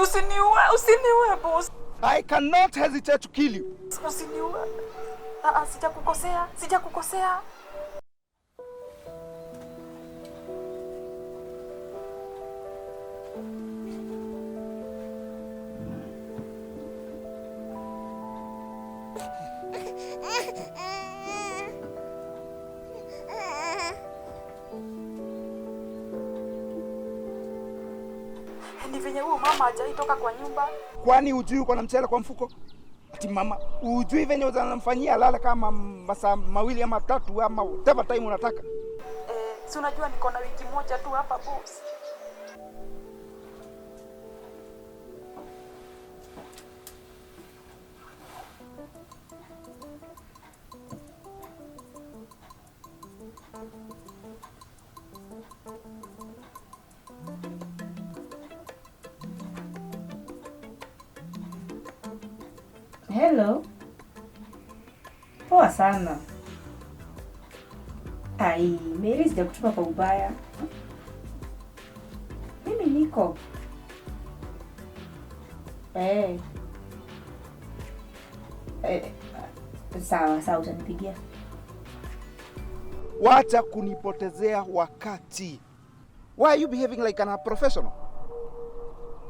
Usiniue, usiniue boss. I cannot hesitate to kill you. Usiniue. Sijakukosea, sijakukosea. Ni venye huyu mama hajaitoka kwa nyumba. Kwani hujui uko na mchele kwa mfuko? Ati mama, hujui venye unamfanyia lala kama masaa mawili ama tatu ama whatever time unataka. Si unajua niko na wiki moja tu hapa boss. Hello. Poa sana. Ai, Mary sijakutupa kwa ubaya. Mimi niko. Eh. Eh, sawa, sawa utanipigia. Wacha kunipotezea wakati. Why are you behaving like an professional?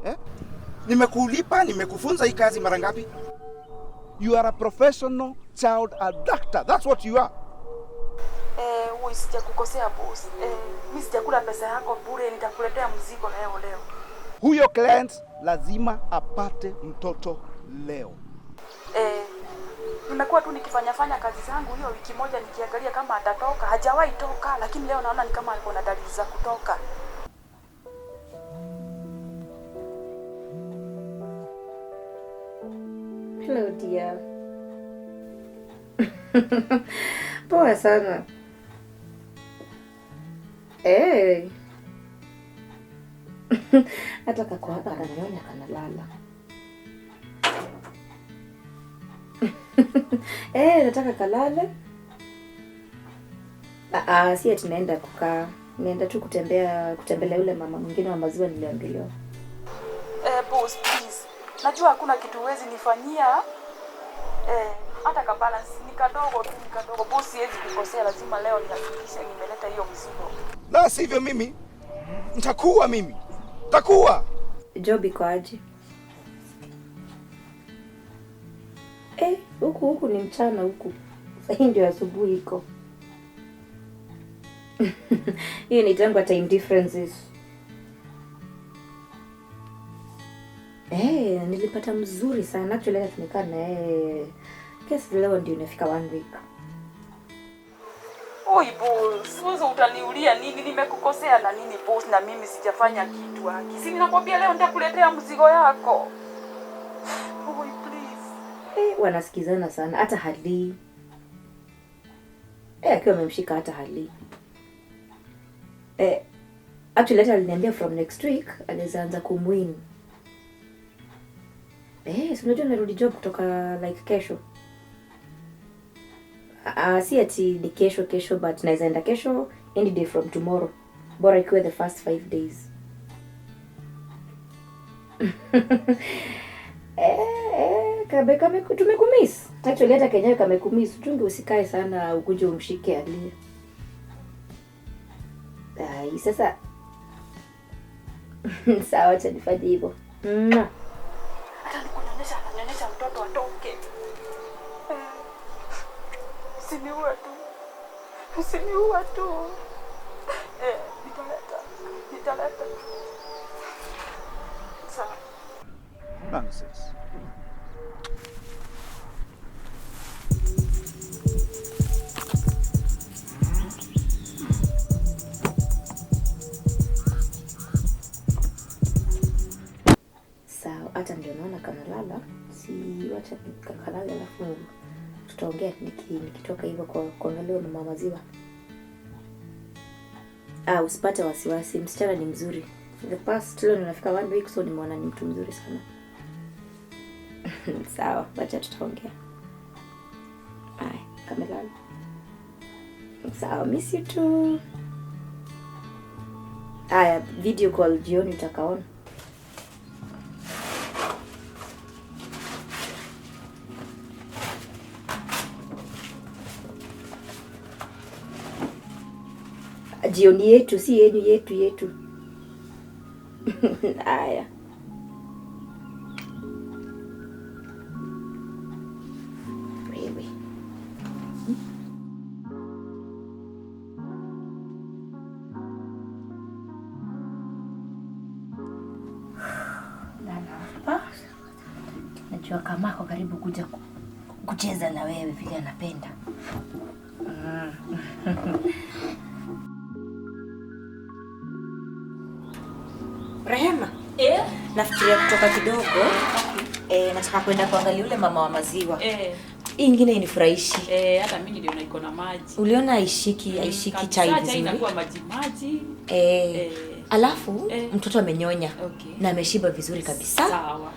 Eh? Nimekulipa, nimekufunza hii kazi mara ngapi? You are a professional child abductor. That's what you are. Wewe sijakukosea boss. Mimi sijakula pesa yako bure, nitakuletea mzigo leo leo. Huyo client lazima apate mtoto leo. Nimekuwa tu nikifanya fanya kazi zangu hiyo wiki moja nikiangalia kama atatoka. Hajawahi toka, lakini leo naona ni kama alikuwa na dalili za kutoka. Hello dear. Poa sana. Hey. Hata kako hapa kananyonya kanalala. Nataka kalale. Si ati naenda kukaa. Naenda tu kutembelea yule mama mwingine wa maziwa niliambiwa. Boss, please. Najua hakuna kitu huwezi nifanyia. Hata ka balance ni kadogo tu, ni kadogo. Boss, siwezi kukosea, lazima leo nihakikishe nimeleta hiyo mzigo. La sivyo mimi nitakuwa mimi. Nitakuwa. Job iko aje? Huku ni mchana huku. Sasa ndio asubuhi iko. Hiyo ni tangwa time differences. Nilipata mzuri sana. Actually hata tumekaa na yeye. Kesi leo ndio inafika 1 week. Oi boss, wewe utaniulia nini? Nimekukosea na nini boss? Na mimi sijafanya kitu haki. Si ninakwambia leo nitakuletea mzigo yako. Oi please. Wanasikizana sana hata hali. Akiwa amemshika hata hali. Actually hata aliniambia from next week anaweza anza kumwin. Si unajua narudi job kutoka like kesho. Si ati ni kesho kesho, but naweza enda kesho any day from tomorrow. Bora ikiwe the first 5 days. Tumekumiss. Actually hata kenyewe kamekumiss. Uchunge usikae sana ukuje umshike alie. Ai, sasa sawa, acha nifanye hivyo. Mwah. Hata nikunyonyesha, ananyonyesha mtoto atoke. Usiniue tu. Usiniue tu. Nitaleta. Nitaleta. Sawa. Nonsense. Sawa, hata ndio naona kanalala. Si wacha kakalale alafu tutaongea nikitoka hivyo kwa kuangalia mama maziwa. Usipate wasiwasi, msichana ni mzuri. The past leo ninafika 1 week, so nimeona ni mtu mzuri sana. Sawa, wacha tutaongea. Bye, kamelala. Sawa, miss you too. Aya, video call jioni utakaona. Jioni yetu si yenyu, yetu yetu. Haya. Wewe. Lala hapa. Najua kama ako karibu kuja kucheza na wewe vile anapenda. Rehema, nafikiria kutoka kidogo. Okay. Nataka kwenda kuangalia yule mama wa maziwa. Hii ingine inifurahishi. Hata mimi niliona iko na maji. Uliona haishiki chai vizuri. Chai inakuwa maji maji. Alafu mtoto amenyonya. Okay. Na ameshiba vizuri kabisa. Sawa.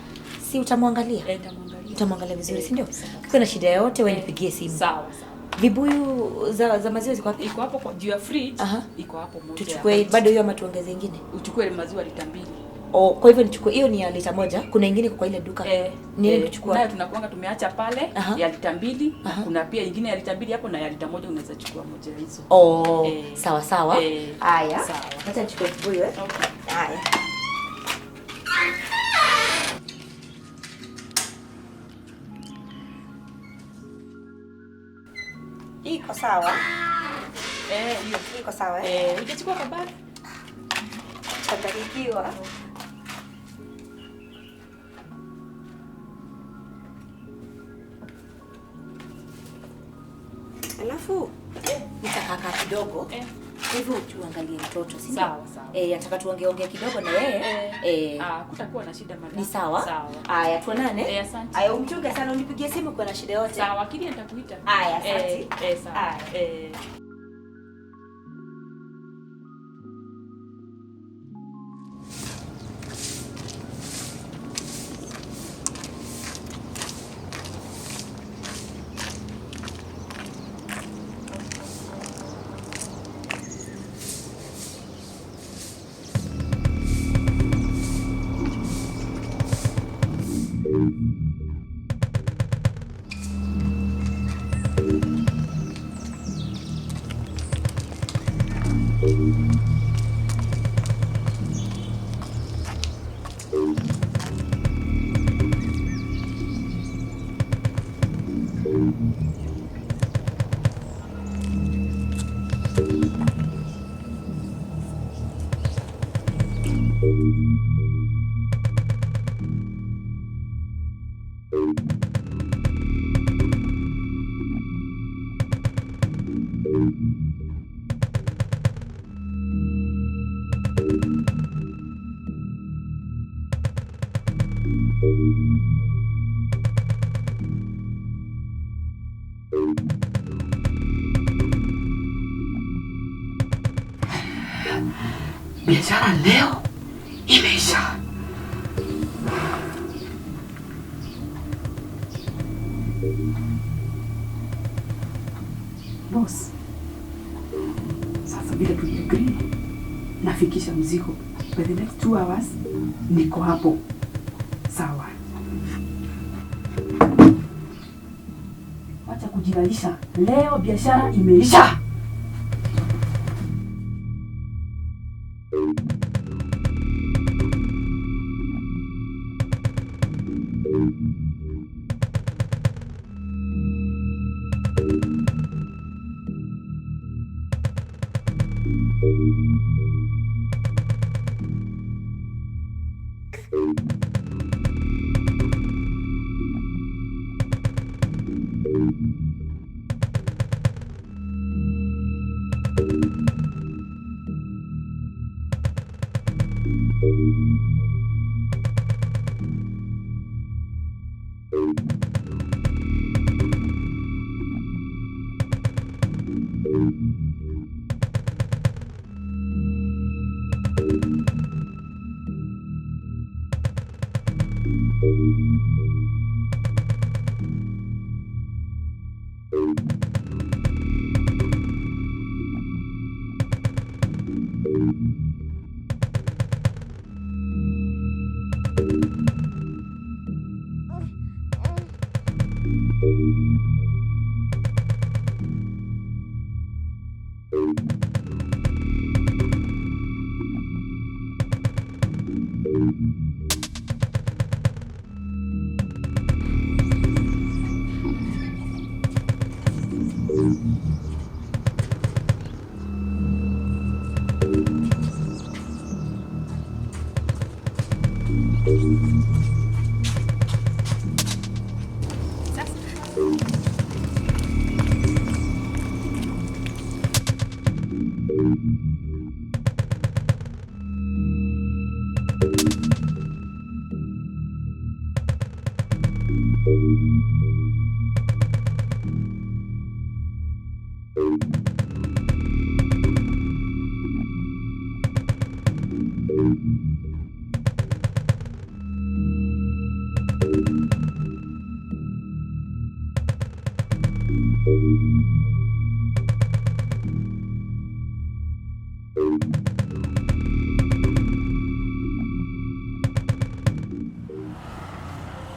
Si utamwangalia? Nitamwangalia. Utamwangalia vizuri, si ndio? Kuna shida yoyote wewe nipigie simu. Sawa sawa. Vibuyu za maziwa ziko wapi? Iko hapo kwa juu ya fridge. Iko hapo moja. Tuchukue bado hiyo ama tuongeze nyingine? Uchukue maziwa lita 2. Oh, kwa hivyo nichukue hiyo ni ya lita 1. Kuna nyingine kwa ile duka. Ni nichukue. Nayo tunakuanga tumeacha pale ya lita 2. Kuna pia nyingine ya lita 2 hapo na ya lita 1, unaweza chukua moja hizo. Oh, sawa sawa. Haya. Sawa. Acha nichukue kibuyu. Okay. Haya. Iko sawa? Hiyo iko sawa. Hujachukua kabari? Changanyikiwa. Alafu nitakaa kidogo. Kwa hivyo tuangalie mtoto, si ndio? Sawa sawa. Nataka tuongeongee kidogo na yeye. Kutakuwa na shida madam. Ni sawa? Sawa. Haya, tuonane. Asante. Haya, umchunge sana, unipigie simu kwa na shida yote. Sawa, akili nitakuita. Haya, asante. Sawa. Biashara leo imeisha. Boss, sasa vile tuliagree, nafikisha mzigo by the next 2 hours, niko hapo. Sawa. Wacha kujilalisha, leo biashara imeisha.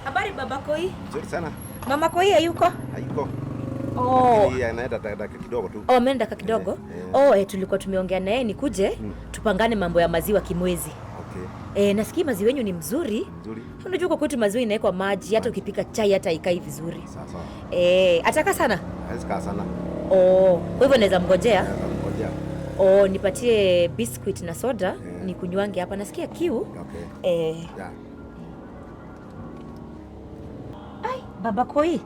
Habari baba Koi? Nzuri sana. Mama Koi hayuko? Hayuko. Oh. Yeye anaenda dakika kidogo tu. Oh, ameenda dakika kidogo. Oh, tulikuwa tumeongea naye nikuje tupangane mambo ya maziwa kimwezi. Okay. Nasikia maziwa yenu ni mzuri. Mzuri. Unajua kwa kwetu maziwa inawekwa maji, hata ukipika chai hata ikai vizuri. Sawa sawa. Ataka sana? Hawezi kaa sana. Oh, kwa hivyo naweza mngojea? Naweza mngojea. Oh, nipatie biscuit na soda nikunywange hapa, nasikia kiu. Okay. Yeah. Ai, baba Koi. Yes.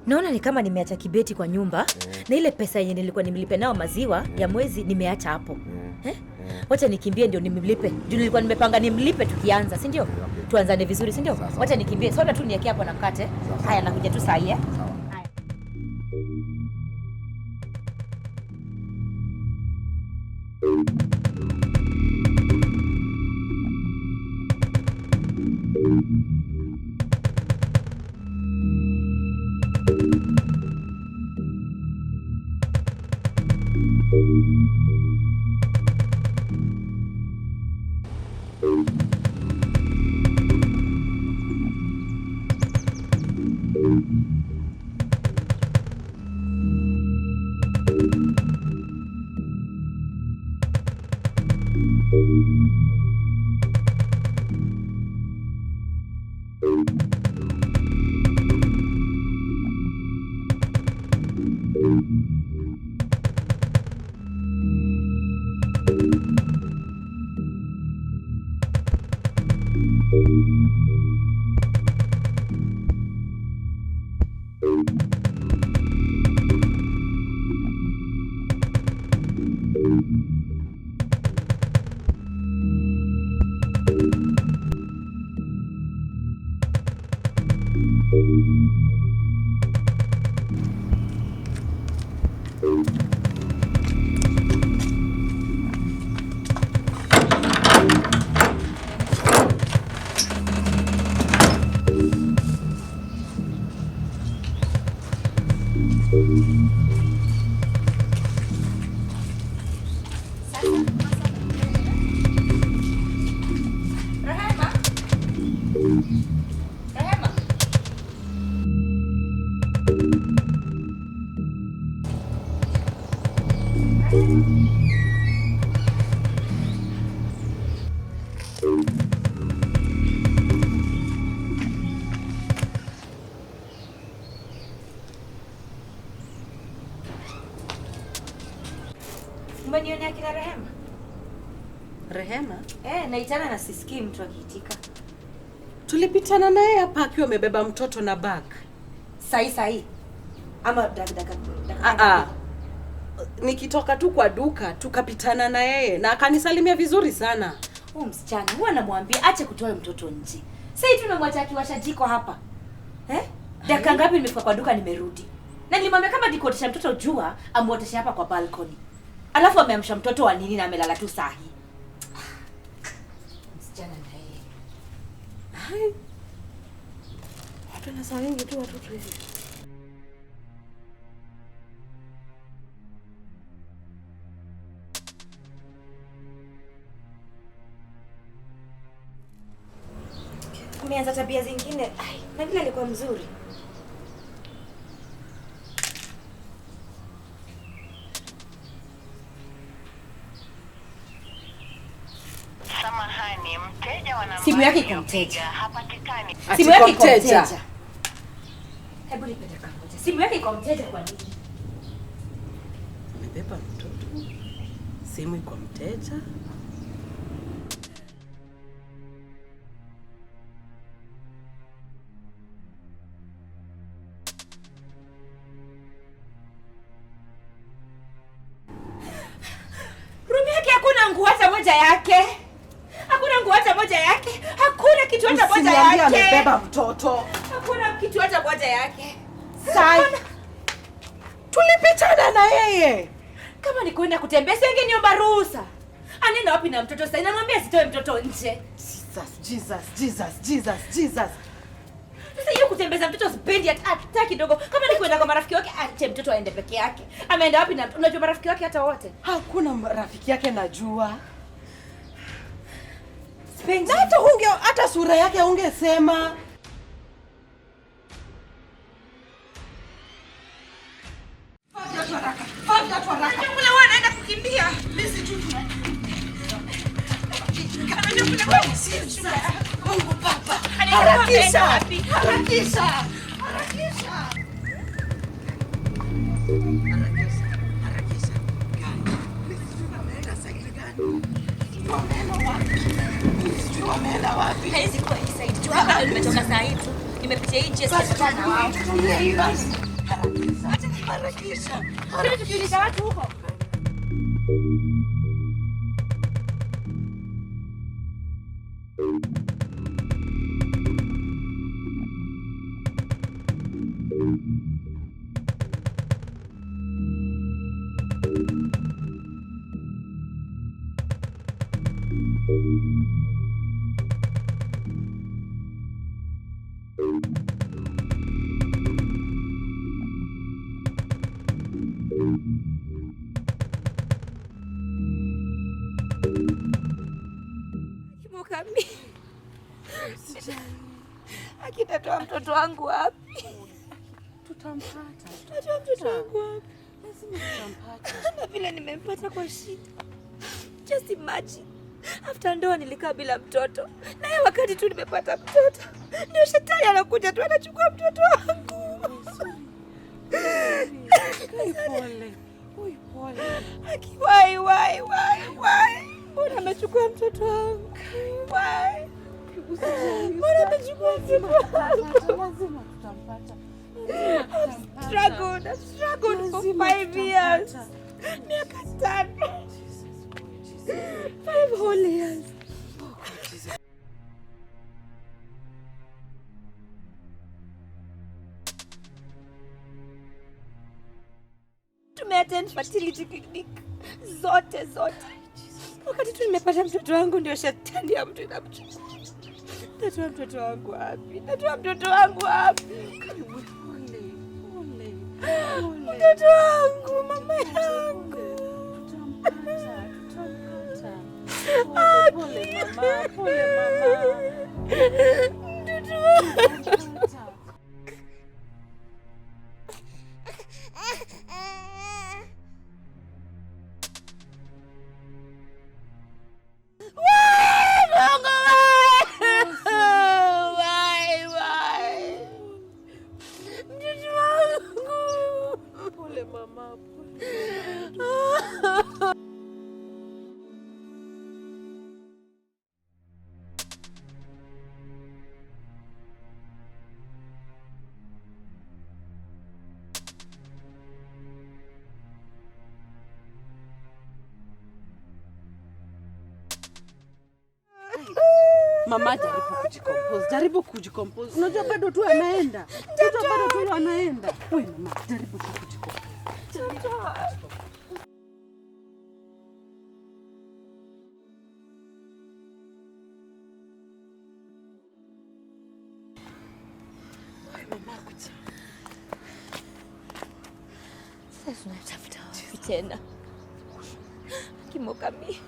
Naona ni kama nimeacha kibeti kwa nyumba na ile pesa yenye nilikuwa nimlipe nao maziwa ya mwezi nimeacha hapo. Wacha nikimbie ndio nimlipe. Juu nilikuwa nimepanga nimlipe tukianza, si ndio? Okay. Tuanzane vizuri, si ndio? Wacha nikimbie. Soda tu niweke hapo na mkate. Haya, nakuja tu saa hii. Sawa. Haya. Umenionea kina Rehema? Rehema? Naitana na sisikii mtu akiitika. Tulipitana naye hapa akiwa amebeba mtoto na bag. Sahi sahi. Ama daka. Nikitoka tu kwa duka tukapitana na yeye na akanisalimia vizuri sana. Huyu msichana huwa anamwambia ache kutoa mtoto nje. Sasa hivi tumemwacha akiwasha jiko hapa. Dakika ngapi nimefika kwa duka nimerudi. Na nilimwambia kama nikuotesha mtoto jua, amuoteshe hapa kwa balcony. Alafu ameamsha mtoto wa nini na amelala tu sahi. Msichana na yeye. Hai. Watu wanasalingi tu watoto hivi. Ameanza tabia zingine. Ai, na vile alikuwa mzuri. Samahani, mteja Simu yake iko mteja. Ati Simu yake iko mteja. mteja. Hebu nipe dakika moja. Simu yake iko mteja kwa nini? Amebeba mtoto, simu iko mteja. Room yake hakuna nguo hata moja yake. Hakuna nguo hata moja yake. Hakuna kitu hata moja Usiniambie yake. amebeba mtoto. Hakuna kitu hata moja yake. Sai. Tulipitana na yeye. Kama ni kwenda kutembea, si angeniomba ruhusa. Anaenda wapi na mtoto sasa? Namwambia asitoe mtoto nje. Jesus, Jesus, Jesus, Jesus, Jesus. Sasa hiyo kutembeza mtoto sipendi hata kidogo. Kama ni kwenda kwa marafiki wake, ache mtoto aende peke yake. Ameenda wapi na mtoto? Unajua marafiki wake hata wote. Hakuna rafiki yake najua. Sipendi. Na hata sura yake ungesema. Kule wewe anaenda kukimbia. Mungu Baba. Harakisha. Harakisha. Harakisha. Harakisha. Harakisha. Wameenda wapi? Haizi kuwa hii side tu. Hapa ndio nimetoka saa hii tu. Nimepitia hii njia sijapatana na wao. Harakisha. Kwani tukiuliza watu huko? Mukami. Akitatoa mtoto wangu wapi? Tutampata. Tatoa mtoto wangu wapi? Lazima tutampata. Na vile nimempata kwa shida. Just imagine. After ndoa nilikaa bila mtoto. Na yeye wakati tu nimepata mtoto, ndio shetani anakuja tu anachukua mtoto wangu. Pole. Ui, pole. Aki, why, why, why, why? Mbona amechukua mtoto wangu? Why? Mbona amechukua mtoto wangu? Lazima tutampata. I've struggled for 5 years. Miaka 5. 5 whole years. Tumeattend fertility clinic zote zote. Wakati tu nimepata mtoto wangu ndio shetani ya mtu inamchukua. Natoa mtoto wangu wapi? Natoa mtoto wangu wapi? Pole. Mtoto wangu, mama yangu. Tutampata. Tutampata. Pole mama, pole mama. Mtoto wangu. Tutampata. Mungu, why? Why? Mtoto wangu. Pole mama, pole. Mama, jaribu kujicompose, jaribu kujicompose. Unajua bado tu anaenda. Mtoto bado tu anaenda. Wewe mama, jaribu tu kujicompose. Mama, kuja. Sasa tunatafuta wapi tena? Kimokami.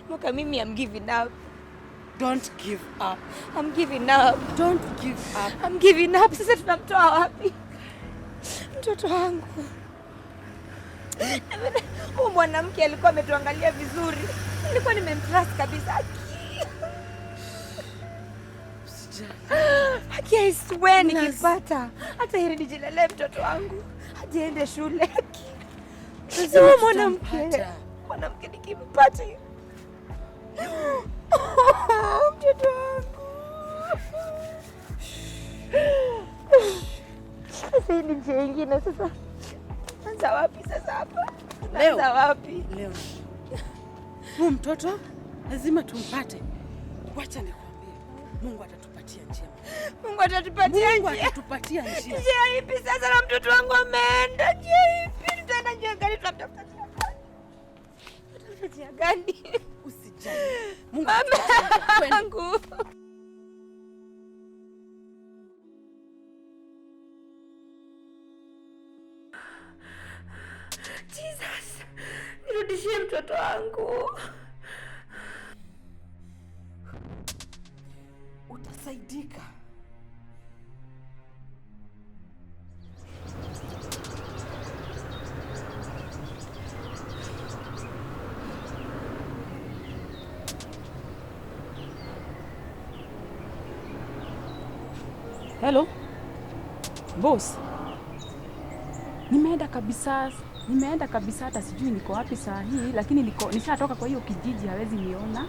Mokami, I'm giving up. Don't give up. I'm giving up. Don't give up. I'm giving up. Sasa tunamtoa wapi? Mtoto wangu. Huyu mwanamke alikuwa ametuangalia vizuri. Nilikuwa nimemtrust kabisa. Usijali. Haki, I swear nikipata hata heri nijilelee mtoto wangu ajiende shule. Haki. Lazima Mwanamke. tutampata. Mwanamke nikimpata mtoto wangu. Sasa hii ni njia ingine sasa. Anza wapi sasa hapa? Leo. Tunaanza wapi? Leo. Huyu mtoto lazima tumpate. Wacha nikwambie, Mungu atatupatia njia. Mungu atatupatia Mungu njia. atatupatia njia. Njia ipi sasa na mtoto wangu ameenda? Njia ipi? Tutaenda njia gani? Tunamtafuta njia gani? Tunamtafuta njia gani? Usijali. Mungu Mama atatupatia njia. Twende. yangu. Jesus, nirudishie mtoto wangu. Utasaidika. Hello boss, nimeenda kabisa, nimeenda kabisa, hata sijui niko wapi saa hii, lakini niko nishatoka kwa hiyo kijiji, hawezi niona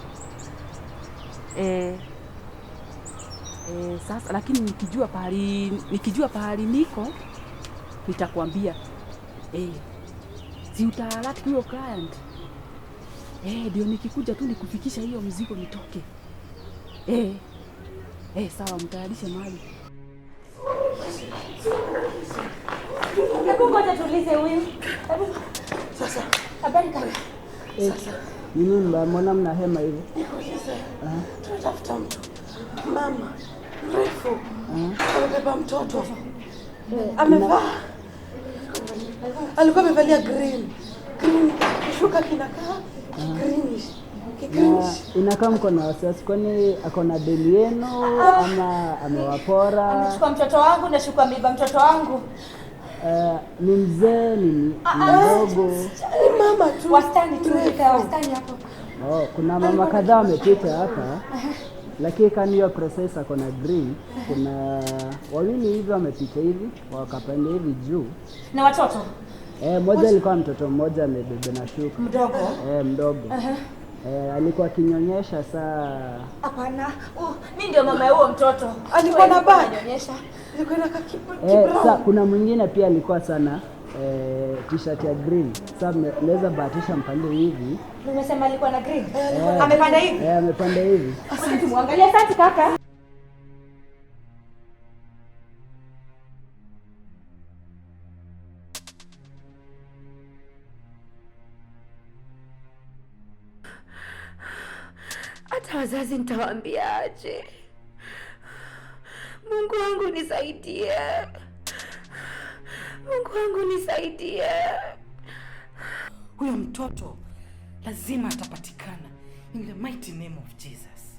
sasa, lakini nikijua pahali niko nitakwambia. Si utaalert huyo client ndio nikikuja tu nikufikisha hiyo mzigo nitoke. Sawa, mtayarishe mali. Hebu ngoja tuulize huyu. Hebu Sasa habari kaka. sasa Nini mbona mna hema hivi? nikuulize, tunatafuta mtu mama mrefu amebeba mtoto, amevaa, alikuwa amevalia green green, kishuka kinakaa greenish kigreenish. Na inakaa mko na wasiwasi, kwani ako na deni yenu ama amewapora? Amechukua mtoto wangu na shuka ameiba mtoto wangu. Ni mzee ni mdogo? Ni mama tu Wastani tu, mrefu. wastani hapo. Oh, kuna mama kadhaa wamepita hapa, lakini kani hiyo process ako na green. Kuna wawili hivi wamepita hivi wakapanda hivi juu. Na watoto Mmoja alikuwa mtoto mmoja amebeba na shuka mdogo. Mdogo. Alikuwa akinyonyesha saa. Hapana, mimi ndio mama ya huo mtoto. Alikuwa na bag. Ananyonyesha. Ilikuwa inakaa Sa, kibrown. kuna mwingine pia alikuwa sana t-shirt ya green. Sasa mnaweza bahatisha mpande hivi. Umesema alikuwa na green. Amepanda hivi. Amepanda hivi. Asante, tumwangalie. Asante kaka. Hata wazazi nitawaambiaje? Mungu wangu nisaidie. Mungu wangu nisaidie. Huyo mtoto lazima atapatikana in the mighty name of Jesus.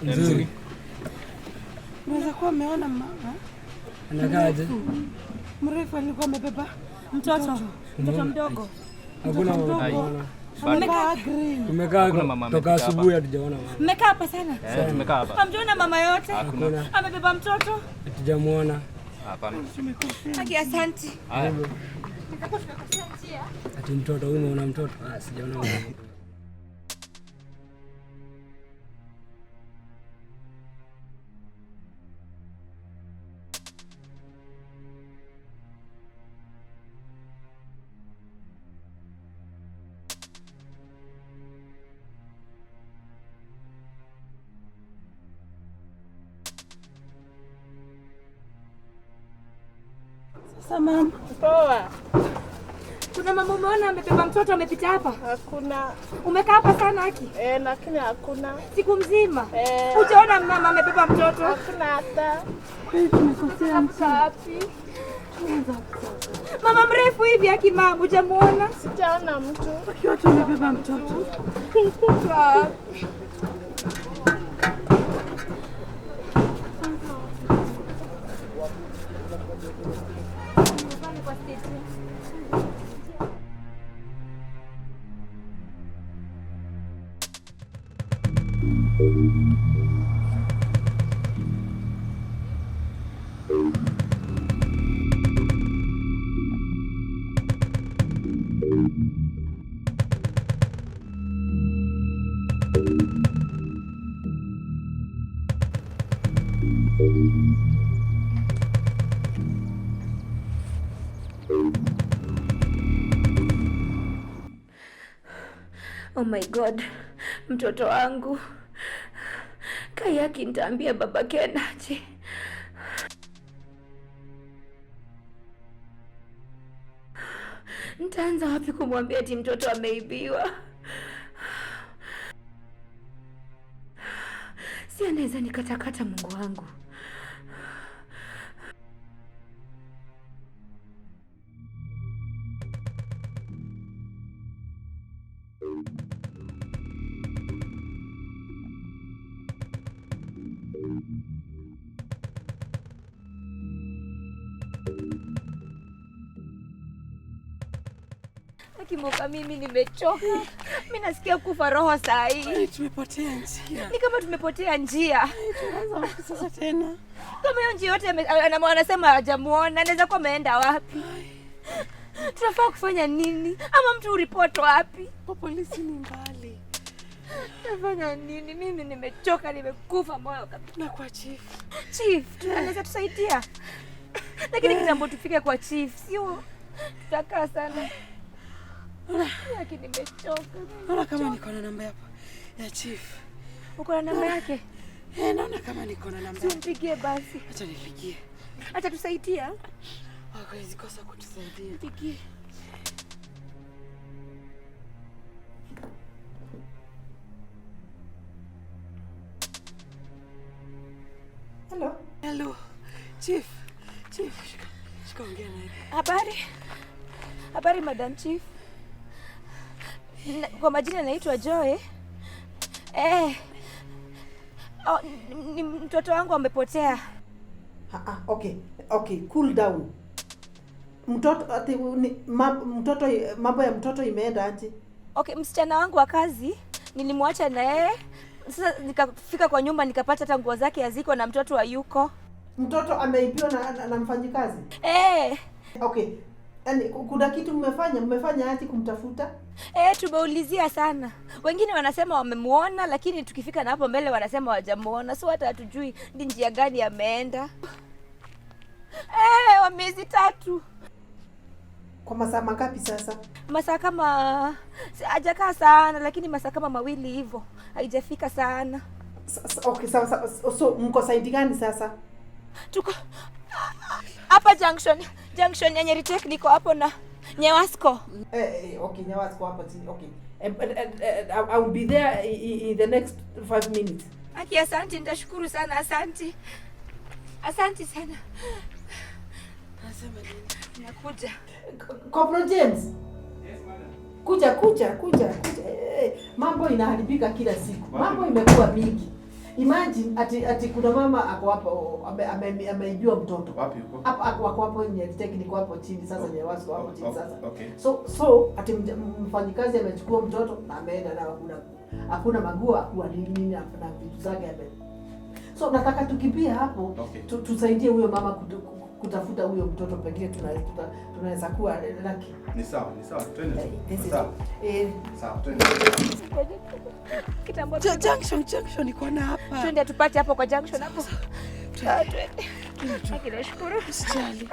Nzuri. Unaweza kuwa umeona mama Anakaaje? mrefu alikuwa amebeba Mtoto, mtoto mdogo. Hakuna mdogo. mama. Amevaa green. Tumekaa Hakuna mama toka amefika asubuhi hatujaona mama. Mmekaa hapa sana. Tumekaa hapa. Hamjaona mama yote? Hakuna. Amebeba mtoto. Hatujamuona. Hapana. Aki, asante. Haya. Ati mtoto huyu, umeona mtoto? Ah, sijaona mama. Sasa mama. Poa. Kuna mama umeona amebeba mtoto amepita hapa? Hakuna. Umekaa hapa sana Aki? Eh, lakini hakuna. Siku mzima? Eh. Hujaona mama amebeba mtoto? Hakuna hata. Kweli tumekosea mtu. Wapi? Mama mrefu hivi Aki mama, hujamuona? Sijaona mtu. Wakiwa tu wamebeba mtoto. Wapi? Oh my God, mtoto wangu Kayaki, nitaambia baba Ken aje. Nitaanza wapi kumwambia ati mtoto ameibiwa? Si anaweza nikatakata, Mungu wangu. Akimoka, mimi nimechoka. Mimi nasikia kufa roho saa hii. Tumepotea njia. Ni kama tumepotea njia. Tunaanza wapi sasa tena? Kama hiyo njia yote anasema hajamuona, anaweza kuwa ameenda wapi? Tunafaa kufanya nini? Ama mtu uripoti wapi? Kwa polisi ni mbali. Tafanya nini? Mimi nimechoka, nimekufa moyo kabisa. Na kwa chief. Chief, anaweza tusaidia. Lakini kitambo tufike kwa chief, sio tutakaa sana. Lakini nimechoka. Naona kama niko na namba ya chief. Uko na namba yake? Eh, naona kama niko na namba. Simpigie basi. Acha nipigie. Acha tusaidia. Hawezi kosa kutusaidia. Pigie. Hello. Hello. Chief. Chief, shika ongea naye. Habari. Habari Madam Chief. Kwa majina naitwa Joy. Oh, ni mtoto wangu amepotea. Okay. Okay, cool down. Mtoto ati mtoto, mambo ya mtoto imeenda aje? Okay, msichana wangu wa kazi nilimwacha na yeye. Sasa nikafika kwa nyumba nikapata hata nguo zake haziko na mtoto hayuko. Mtoto ameibiwa na mfanyikazi? Eh. Okay. Yaani kuna kitu mmefanya aje kumtafuta? Tumeulizia sana. Wengine wanasema wamemuona, lakini tukifika na hapo mbele wanasema hawajamuona. So hata hatujui ni njia gani ameenda. Wa miezi 3. Kwa masaa mangapi sasa? Masaa kama hajakaa sana, lakini masaa kama 2 hivyo. Haijafika sana. Okay, sawa. So mko side gani sasa? Tuko hapa junction ya Nyeri Tech, niko hapo na Nyawasco. Okay, Nyawasco hapo chini. Okay. I will be there in the next 5 minutes. Aki, asante, nitashukuru sana, asante. Asante sana. Nasema nini? Nakuja. Corporal James. Yes, madam. Kuja. Mambo inaharibika kila siku. Mambo imekuwa mingi. Imagine ati kuna mama ako hapo ameibiwa mtoto. Wapi huko? Hapo ako hapo Nyeri Tech, niko hapo chini sasa, Nyawasco hapo chini sasa. Okay. So ati mfanyikazi amechukua mtoto na ameenda na hakuna manguo, hakuna nini na vitu zake ame. So nataka tukimbie hapo. Okay. Tusaidie huyo mama kutafuta huyo mtoto, pengine tunaweza kuwa lucky. Ni sawa, twende. Sawa. Sawa, twende. Kitambo Junction iko na hapa. Twende tupate hapo kwa junction hapo. Twende. Nashukuru. Usijali.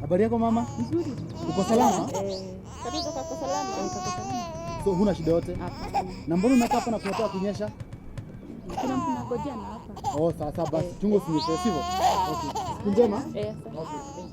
Habari yako mama? Nzuri. Uko salama? Eh. Katoto kako salama? Eh, kako salama. So huna shida yote? Hapana. Na mbona unakaa hapa na kunataka kunyesha? Kuna mtu nangojea na hapa. Oh, sawa sawa basi. Chunga usinyeshe, sivyo? Okay. Siku njema. Eh, asante. Okay.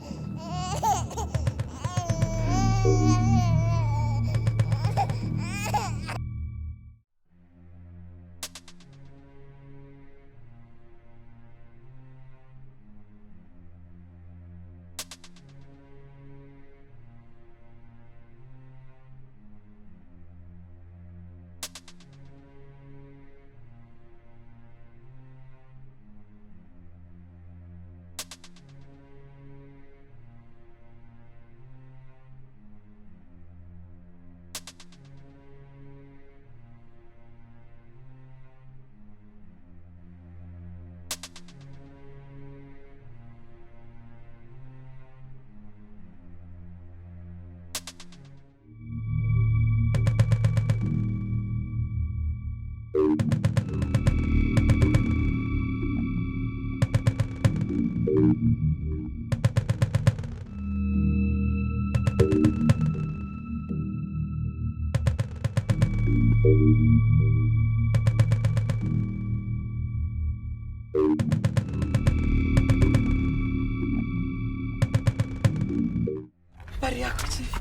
Habari yako chief?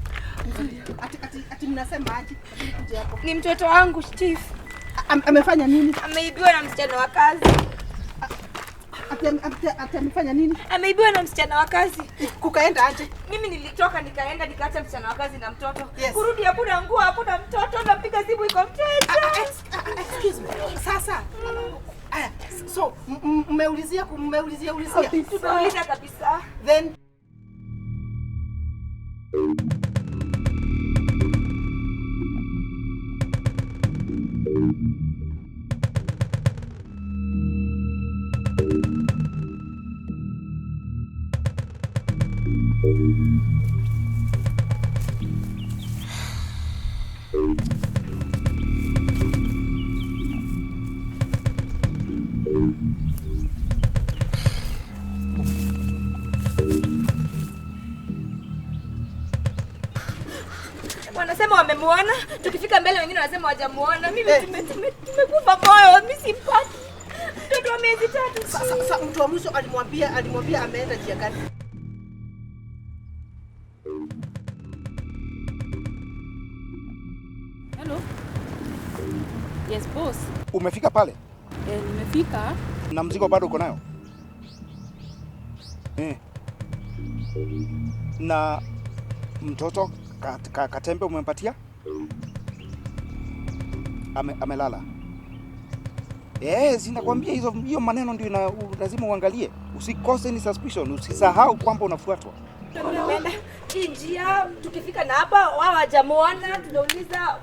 Ati mnasema aje? Kuja hapo. Ni mtoto wangu chief. Amefanya nini? Ameibiwa na msichana wa kazi. Ati amefanya nini? Ameibiwa na msichana wa kazi. Kukaenda aje? Mimi nilitoka nikaenda nikaacha msichana wa kazi na mtoto. Yes. Kurudi hakuna nguo, hakuna mtoto, napiga simu iko mteja. Excuse me. Sasa. Aya, so mmeulizia ulizia. Tumeuliza kabisa. Then Wanasema wamemuona, tukifika mbele wengine wanasema hawajamuona. Mimi tumekufa moyo, mimi simpati. Mtoto wa miezi 3. Sasa mtu wa mwisho alimwambia ameenda njia gani? Hello. Yes boss. Umefika pale? Eh, nimefika. Na mzigo bado uko nayo? Eh. Na mtoto katembe umempatia? Amelala. Eh, sinakwambia hiyo maneno ndio lazima uangalie. Usikose ni suspicion, usisahau kwamba unafuatwa. Tumeenda hii njia, tukifika na hapa wao hawajamuona, tunauliza.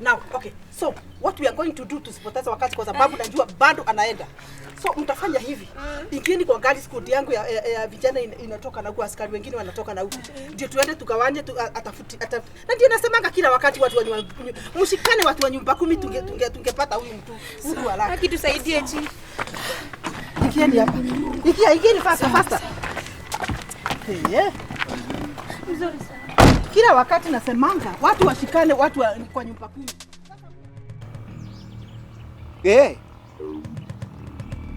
Now, okay. So, what we are going to do tusipoteze wakati kwa sababu najua bado anaenda. So, mtafanya hivi. Ingieni kwa gari squad yangu ya vijana inatoka na huku, askari wengine wanatoka na huku. Ndio tuende tukawanye atafuti. Na ndio nasemanga kila wakati watu wa mshikane watu wa nyumba 10 tungepata huyu mtu haraka. Haki tusaidie chief. Ingieni hapa. Ingieni faster. Hey, Mzuri sana. Kila wakati nasemanga watu washikane watu kwa nyumba 10. Eh.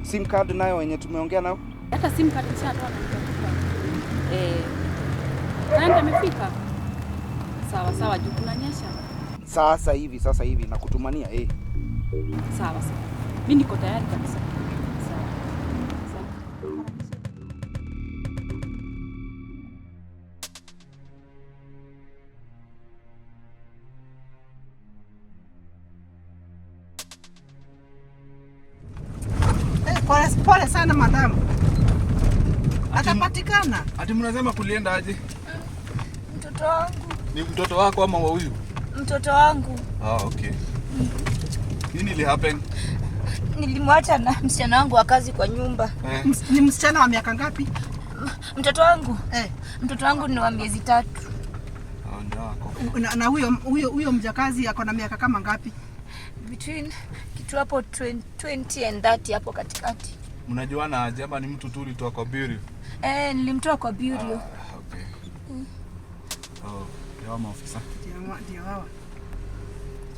SIM card nayo yenye tumeongea nayo? Hata SIM card nishatoa na nikakupa. Eh. Nani amefika? Sawa sawa, juu kunanyesha. Sasa hivi nakutumania eh. Sawa sawa. Mimi niko tayari kabisa. Sawa. Sawa. Pole sana madam. Atapatikana. Ati mnasema kulienda aje? Mtoto wangu. Ni mtoto wako ama wa huyu? Mtoto wangu. Ah, okay. Nini li happen? Nilimwacha na msichana wangu wa kazi kwa nyumba. Ni msichana wa miaka ngapi? Mtoto wangu? Mtoto wangu ni wa miezi 3. Ah, ndio wako. Na huyo mjakazi ako na miaka kama ngapi? Between kitu hapo 20 and 30 hapo katikati. Mnajuana aje ama ni mtu tu ulitoa kwa bureau? Nilimtoa kwa bureau. Okay. Oh, ndio maofisa. Ndio hawa.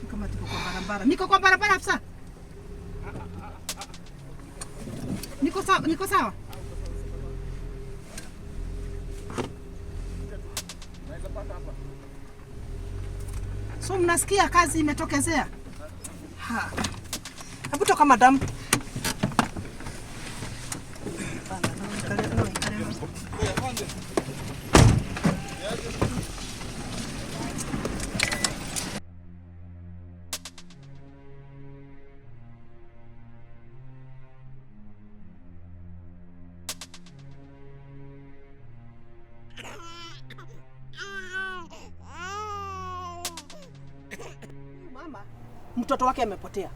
Sio kama tuko kwa barabara. Niko kwa barabara afisa. Niko sawa, niko sawa. So mnasikia kazi imetokezea? Ha. Hebu toka madam. Mtoto wake amepotea.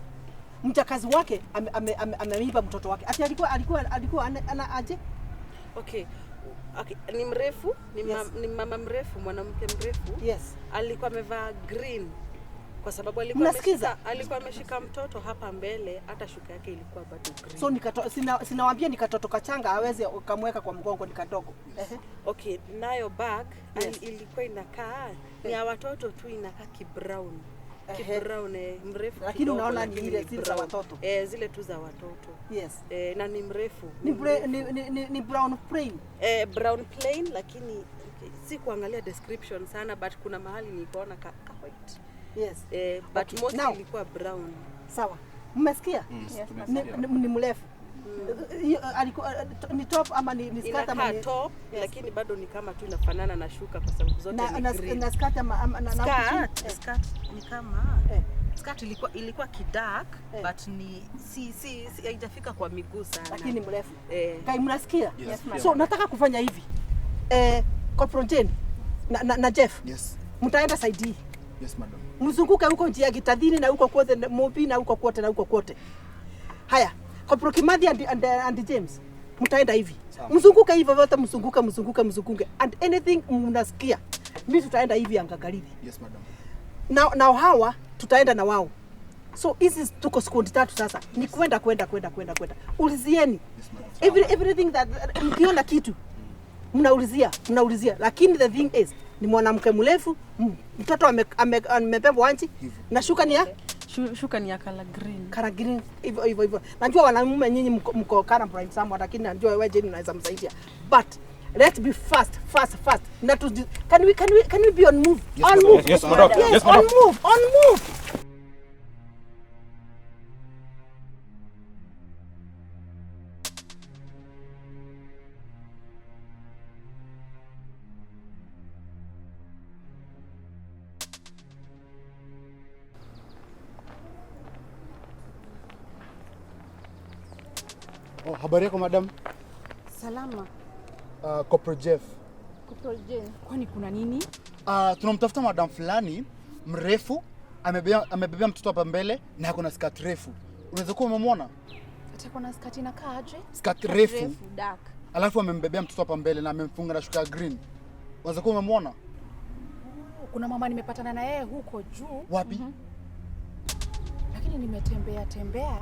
Mjakazi wake ameiba mtoto wake. Ati alikuwa ana aje? Okay. Okay, ni mrefu, ni mama mrefu, mwanamke mrefu. Yes. Alikuwa amevaa green kwa sababu alikuwa ameshika mtoto hapa mbele, hata shuka yake ilikuwa bado green. So sinawaambia ni katoto kachanga aweze kamweka kwa mgongo ni kadogo. Okay, nayo bag ilikuwa inakaa ni ya watoto tu, inakaa kibrown. Kibrown mrefu, lakini unaona ni ile zile za watoto. Zile tu za watoto. Yes. Na ni mrefu. Ni brown plain. Brown plain, lakini okay, si kuangalia description sana, but kuna mahali nilipoona ka white. Yes. But okay, mostly now, ilikuwa brown. Sawa. Mmesikia? Yes, ni mrefu. Alikuwa ni top ama ni skirt ama ni top? Yes. Lakini bado ni kama tu inafanana na shuka kwa sababu zote ni green. Na skirt ama na skirt ni kama skirt ilikuwa kidark, but ni si haijafika kwa miguu sana. Lakini mrefu. Kai mnasikia? Yes. So nataka kufanya hivi. Corporal Jane na Jeff. Yes. Mtaenda side hii. Yes madam. Mzunguke huko njia Gitadhini na huko kote Mobi na huko kote na huko kote. Haya. Corporal Kimathi and James, mtaenda hivi. Mzunguke hivyo vyote, mzunguke. And anything mnasikia, mimi tutaenda hivi angangalivi. Yes madam. Na hawa tutaenda na wao. So hizi tuko sekundi tatu sasa. Ni kwenda. Ulizieni. Yes, madam. Everything that mkiona kitu mnaulizia. Lakini the thing is ni mwanamke mrefu, mtoto amebebwa anchi na shuka ni ya shuka ni ya color green. Color green hivyo. Najua wanaume nyinyi mko color blind somewhat, lakini najua wewe Jane unaweza msaidia. But let's be fast. Not to, can we be on move? Yes, on move. Yes, madam. Yes, on move. Oh, habari yako madam? Salama. Corporal Jeff. Corporal Jane. Kwani kuna nini? Tunamtafuta madam fulani mrefu, amebeba mtoto hapa mbele na ako na skirt refu. Unaweza kuwa umemwona? Atakuwa na skirt inakaa aje? Skirt refu dark. Alafu amembebea mtoto hapa mbele na amemfunga na shuka green. Unaweza kuwa umemwona? Kuna mama nimepatana na yeye huko juu. Wapi? Lakini nimetembea tembea.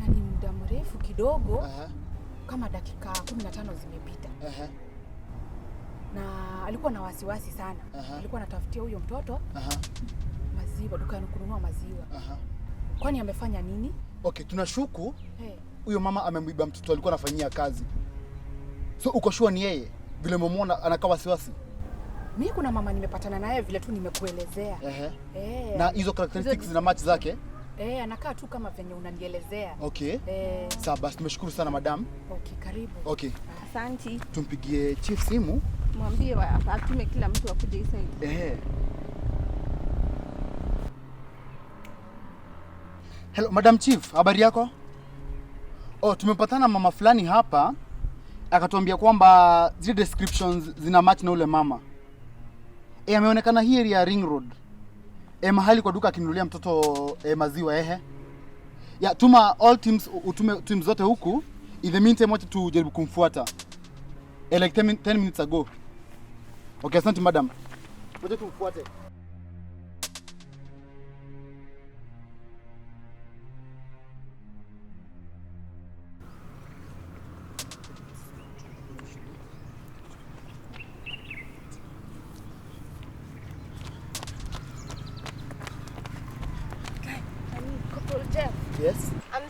Na ni muda mrefu kidogo. Kama dakika 15 zimepita. Na alikuwa na wasiwasi sana. Alikuwa anatafutia huyo mtoto maziwa, dukani kununua maziwa. Kwani amefanya nini? Okay, tunashuku huyo mama amemwiba mtoto alikuwa anafanyia kazi. So uko sure ni yeye? Vile umemwona anakaa wasiwasi? Mimi kuna mama nimepatana naye vile tu nimekuelezea. Na hizo characteristics zina match zake? Anakaa tu kama venye unanielezea. Okay. Sawa basi, tumeshukuru sana madam. Okay, karibu. Okay. Asante. Tumpigie chief simu. Mwambie atume kila mtu akuje hii side. Hello madam chief, habari yako? Oh, tumepatana mama fulani hapa akatuambia kwamba zile descriptions zina match na ule mama. Ameonekana hii area Ring Road. Mahali kwa duka akinunulia mtoto maziwa. Ya tuma all teams, utume teams zote huku. In the meantime wacha tujaribu kumfuata. Like 10 minutes ago. Okay, asante madam. Wacha tumfuate.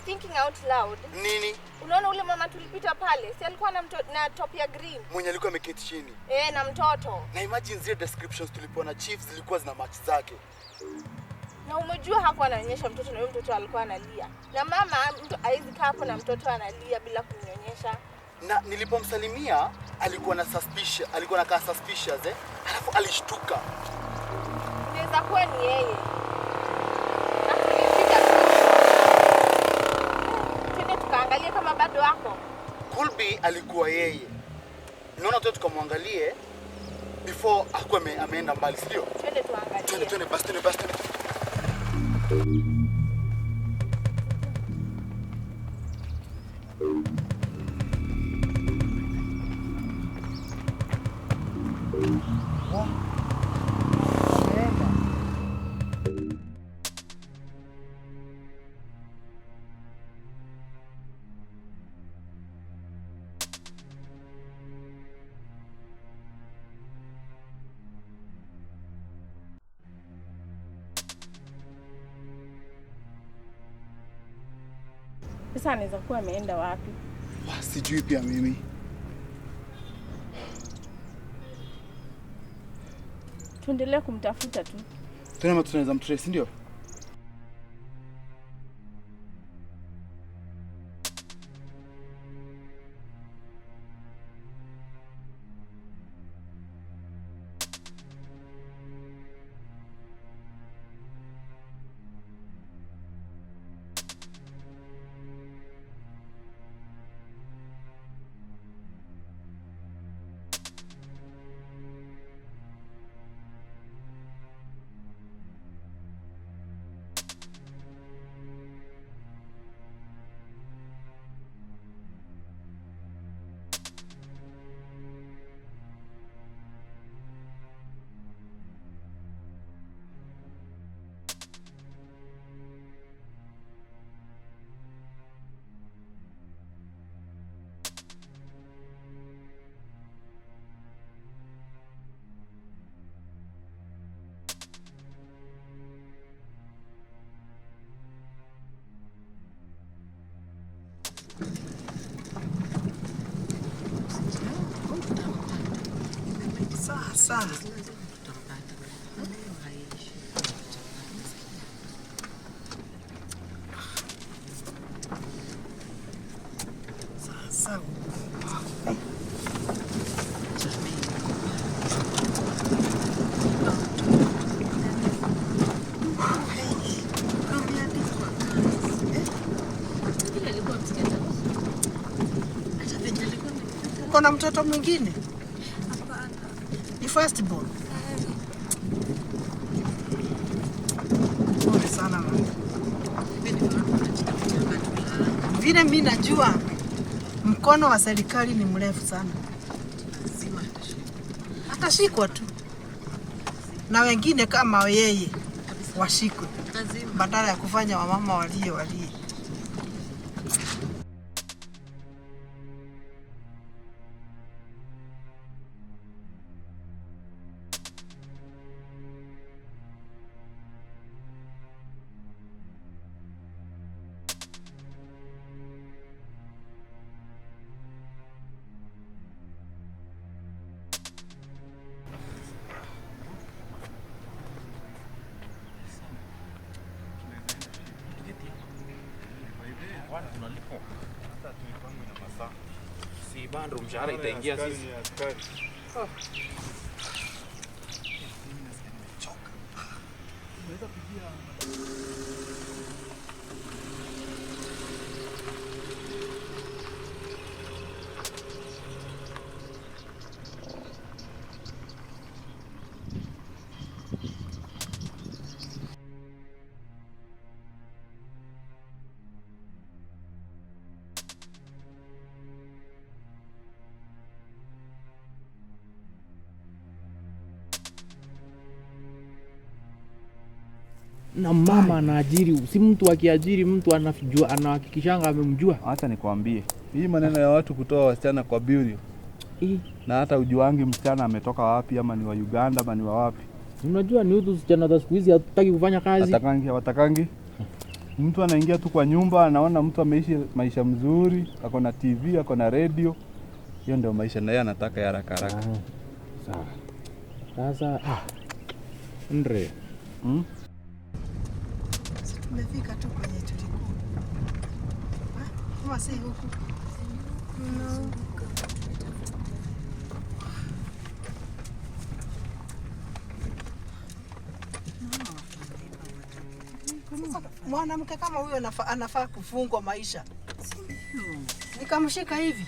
thinking out loud. Nini? Unaona ule mama tulipita pale, si alikuwa na na top ya green. Mwenye alikuwa ameketi chini. Na mtoto. Na imagine zile descriptions tulipewa na chief zilikuwa zina match zake. Na umejua hakuwa ananyonyesha mtoto na yule mtoto alikuwa analia. Na mama mtu haizi kaa hapo na mtoto analia bila kumnyonyesha. Na nilipomsalimia alikuwa na suspicious, alikuwa anakaa suspicious Alafu alishtuka. Inaweza kuwa ni yeye. Na tulipita. Twende tukaangalie kama bado wako. Kulbi alikuwa yeye. Naona tu tukamwangalie before akuwa ameenda mbali, sio? Twende tuangalie. Twende basi, twende basi. Sasa anaweza kuwa ameenda wapi? Sijui pia mimi. Tuendelee kumtafuta tu. Tena tunaweza mtrace, ndio? Sasa. Sasa. Uko na mtoto mwingine? Ni first born. Pole sana mama. Vile mimi najua mkono wa serikali ni mrefu sana. Atashikwa tu. Na wengine kama yeye washikwe. Badala ya kufanya wamama walie walie. Si bado mshahara itaingia sisi. Na mama anaajiri, si mtu akiajiri mtu anajua, anahakikishanga amemjua. Acha nikwambie, hii maneno ya watu kutoa wasichana kwa bureau na hata ujuangi msichana ametoka wapi, ama ni wa Uganda ama ni wa wapi. Unajua ni hutu sichana za siku hizi hatutaki kufanya kazi. Watakangi, watakangi. Mtu anaingia tu kwa nyumba anaona mtu ameishi maisha mzuri, ako na TV, ako na radio. Hiyo ndio maisha na yeye anataka ya haraka haraka. Sawa. Sasa Andre. Si tumefika tu kwenye tulikuwa. Kama si huku. No. Sasa mwanamke kama huyo anafaa kufungwa maisha. Nikamshika hivi.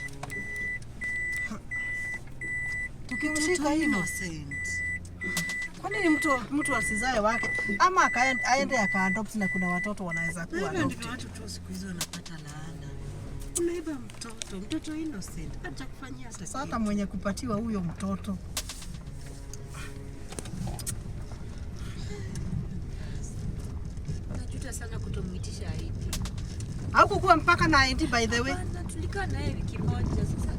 Tukimshika hivi. Kwa nini mtu asizae wake ama aende akaadopt na kuna watoto wanaweza kuwa Hivyo ndivyo watu tu siku hizi wanapata laana. Unaiba mtoto innocent, hata kufanyia hata Sasa hata mwenye kupatiwa huyo mtoto. Najuta sana kutomuitisha ID. Hakukuwa mpaka na ID by the way. Hapana, tulikaa naye wiki moja sasa.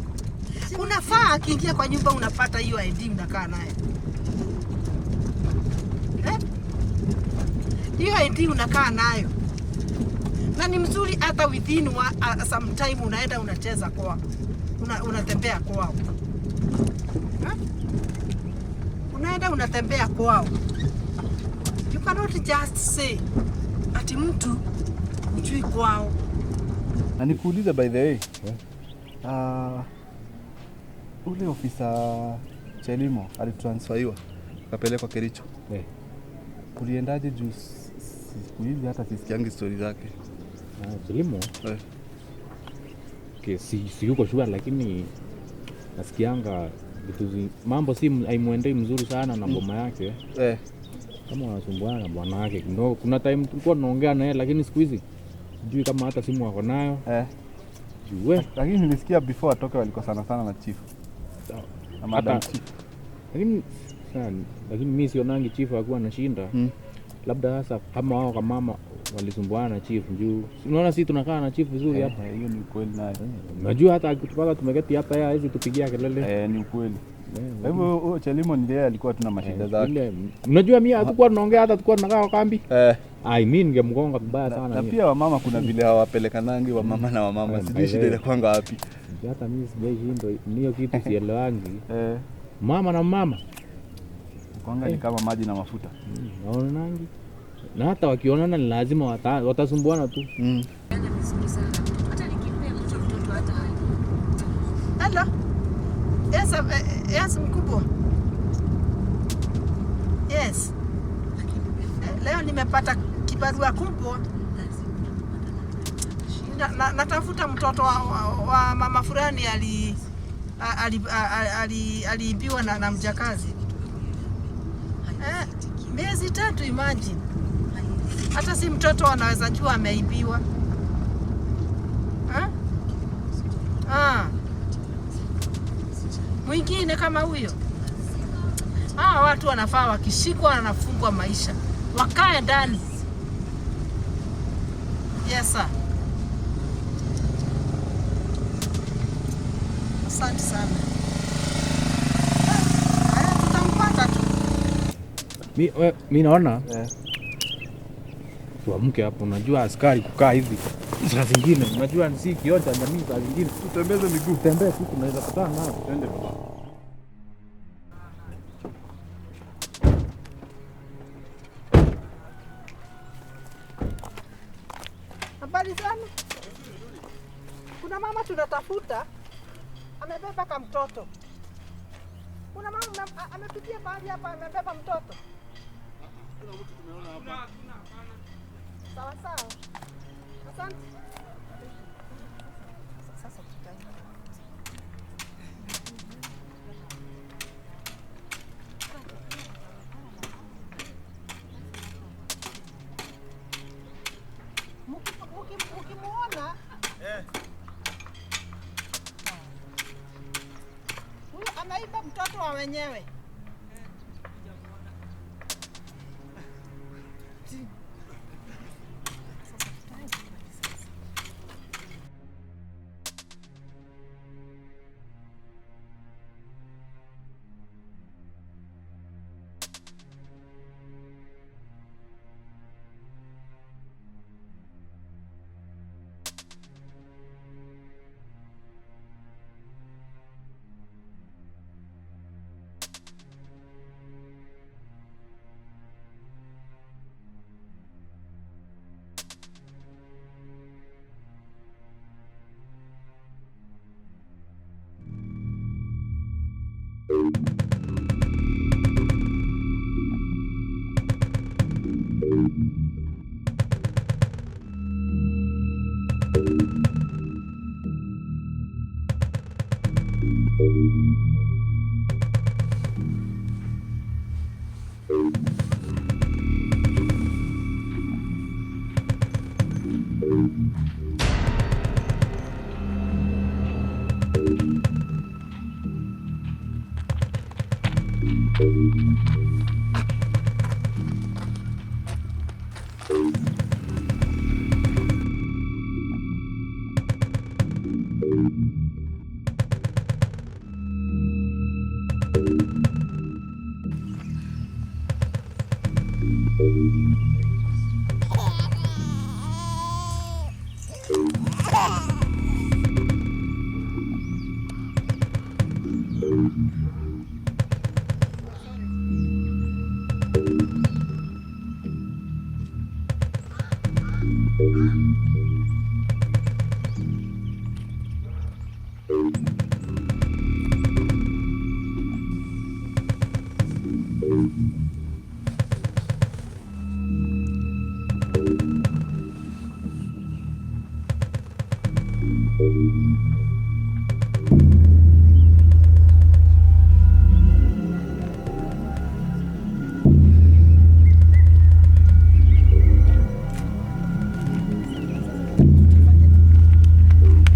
Unafaa akiingia kwa nyumba unapata hiyo ID unakaa naye. Hiyo ID unakaa nayo. Na ni mzuri hata within some time unaenda unacheza kwao. Unatembea kwao. Unaenda unatembea kwao. You cannot just say ati mtu hujui kwao. Na nikuulize by the way. Ule ofisa Chelimo alitransferiwa akapelekwa Kericho. Kuliendaje juu siku hizi hata sisikiangi story zake? Chelimo? Okay, si yuko sure lakini nasikianga vitu mambo si haimuendei mzuri sana na boma yake. Kama wanasumbuana na bwana yake. No, kuna time tulikuwa tunaongea naye lakini siku hizi sijui kama hata simu ako nayo. Juu Lakini nilisikia before atoke walikuwa sana sana na chief. Na madam chief. Lakini sana, lakini mimi sionangi chief akuwa anashinda. Labda sasa kama wao kama mama walisumbuana na chief juu. Unaona sisi tunakaa na chief vizuri hapa. Hiyo ni ukweli nayo. Unajua hata akitupata tumeketi hapa yeye hawezi tupigia kelele. Ni ukweli. Kwa hivyo huyo Chelimo ni yeye alikuwa tuna mashida zake. Unajua mimi hatukuwa tunaongea hata tulikuwa tunakaa kwa kambi. I mean ningemgonga vibaya sana. Na pia wamama kuna vile hawapelekanangi wamama na wamama. Sijui shida inakuanga wapi. Hata mimi sijaishindwa hiyo kitu sielewangi. Mama na mama. Kwanga ni kama maji na mafuta. Naonangi. Na hata wakionana ni lazima watasumbuana tu. Hata nikimpea mtoto hata Hello. Yes, mkubwa. Yes. Leo nimepata kibarua kubwa. Natafuta mtoto wa mama fulani aliibiwa na mjakazi. Miezi 3 imagine. Hata si mtoto anaweza jua ameibiwa. Mwingine kama huyo. Watu wanafaa wakishikwa wanafungwa maisha. Wakae ndani. Yes sir. Asante sana. Tutampata tu. Mi naona tuamke hapo, unajua askari kukaa hivi saa zingine, unajua si kioo cha jamii saa zingine. Tutembeze miguu. Tembee tu tunaweza kutana nao. Twende baba. Habari sana. Kuna mama tunatafuta amebeba kama mtoto. Kuna mama amepitia mahali hapa amebeba mtoto. Kuna mtu tumeona hapa. Sawa sawa. Asante. Sasa tutaenda. Mkimuona huyu anaiba mtoto wa wenyewe.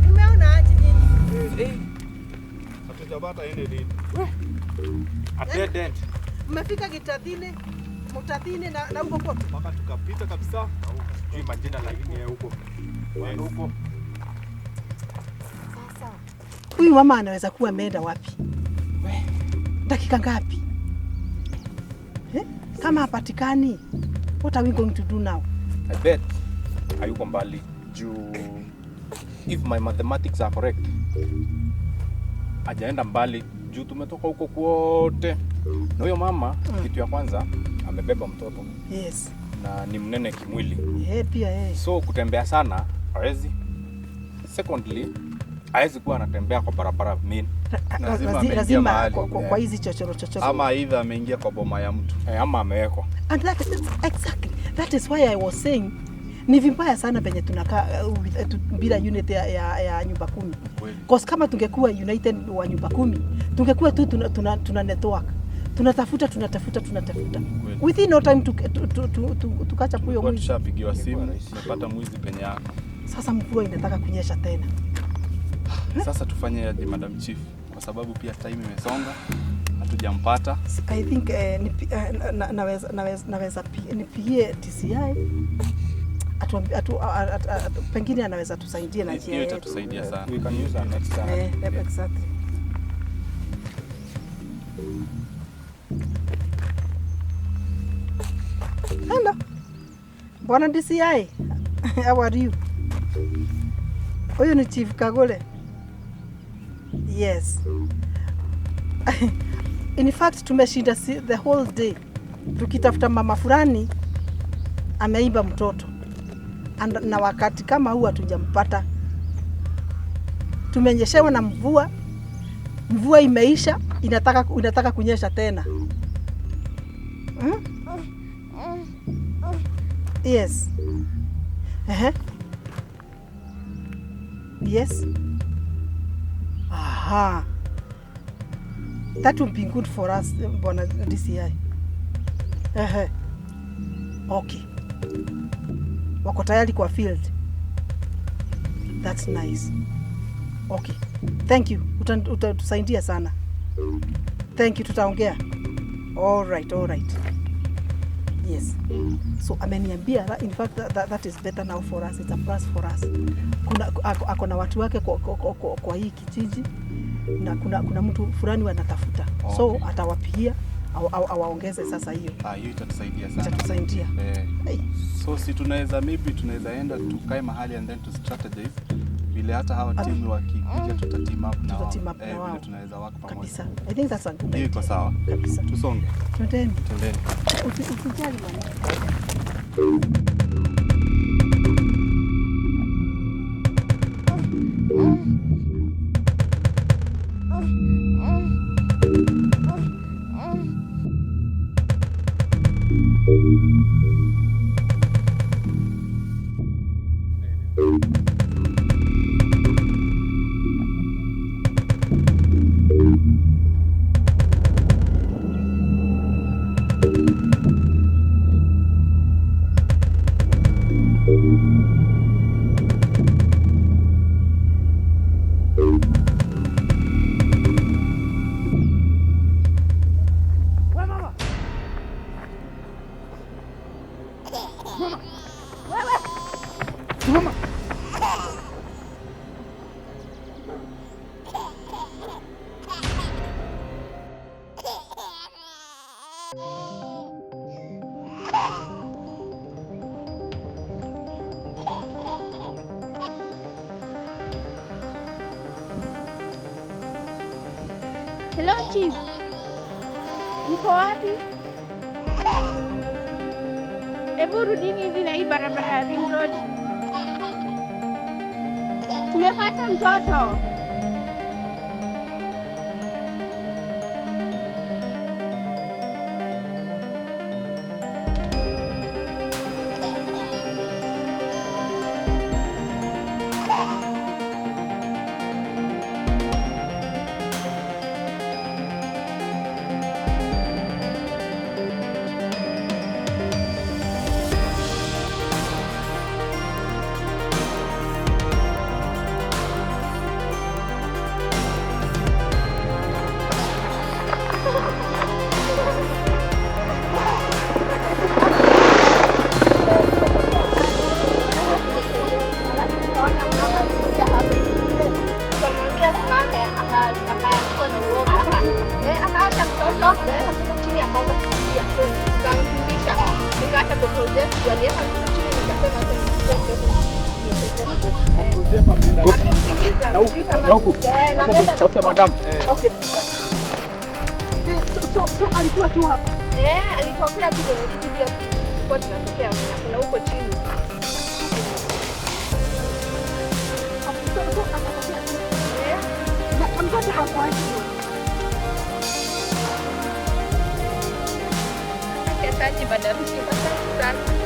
Umeona aje nyinyi? Hatujapata ile nini. A dead end. Mmefika Gitathine, Mutathine na huko kote. Mpaka tukapita kabisa. Sijui majina lakini ya huko. Waenda huko. Sasa huyu mama anaweza kuwa ameenda wapi? Dakika ngapi? Eh? Kama hapatikani, what are we going to do now? I bet hayuko mbali juu if my mathematics are correct, hajaenda mbali juu tumetoka huko kwote. Na huyo mama kitu ya kwanza amebeba mtoto. Yes. Na ni mnene kimwili. Pia yeye. So kutembea sana hawezi. Secondly, hawezi kuwa anatembea kwa barabara main. Lazima kwa hizi chochoro chochoro. Ama either ameingia kwa boma ya mtu. Ama amewekwa. And that is exactly. That is why I was saying ni vibaya sana penye tunakaa bila unit ya nyumba 10. Cause kama tungekuwa united wa nyumba 10, tungekuwa tu tuna network. Tunatafuta. Within no time tukacha huyo mwizi. Tushapigiwa simu, tumepata mwizi penye yako. Sasa mvua inataka kunyesha tena. Sasa tufanye aje Madam Chief? Kwa sababu pia time imesonga, hatujampata. I think naweza nipigie DCI. Pengine anaweza tusaidia na njia. Hiyo itatusaidia sana. We can use our next time. Exactly. Hello. Bwana DCI. How are you? Huyu ni Chief Kagole. Yes. In fact tumeshinda the whole day tukitafuta mama fulani ameimba mtoto. Na wakati kama huu hatujampata. Tumenyeshewa na mvua. Mvua imeisha, inataka kunyesha tena. Yes. Yes. Aha. That would be good for us, Bwana DCI. Okay. Wako tayari kwa field. That's nice. Okay. Thank you. Utatusaidia sana. Thank you, tutaongea. All right, all right. Yes. So ameniambia, in fact that is better now for us. It's a plus for us. Kuna ako na watu wake kwa hii kijiji na kuna mtu fulani wanatafuta. Okay. So atawapigia awaongeze sasa hiyo. Hiyo itatusaidia sana. Itatusaidia. Hey. So si tunaweza maybe tunaweza enda tukae mahali and then to strategize vile hata hawa timu wakikuja tuta team up na wao. Vile tunaweza work pamoja. Kabisa. I think that's a good idea. Iko sawa. Kabisa. Tusonge. Twendeni. Twendeni. Usijali mama. Hello Chief. Mko wapi? Hebu rudini hivi na hii barabara ya Ring Road. Tumepata mtoto. Okay. So alikuwa tu hapa. Eh, alitokea tu kwenye kiti pia tulikuwa tunatokea kuna huko chini. So akatokea tu. Eh. Na mtoto hakuwa. Asante madam, asante sana.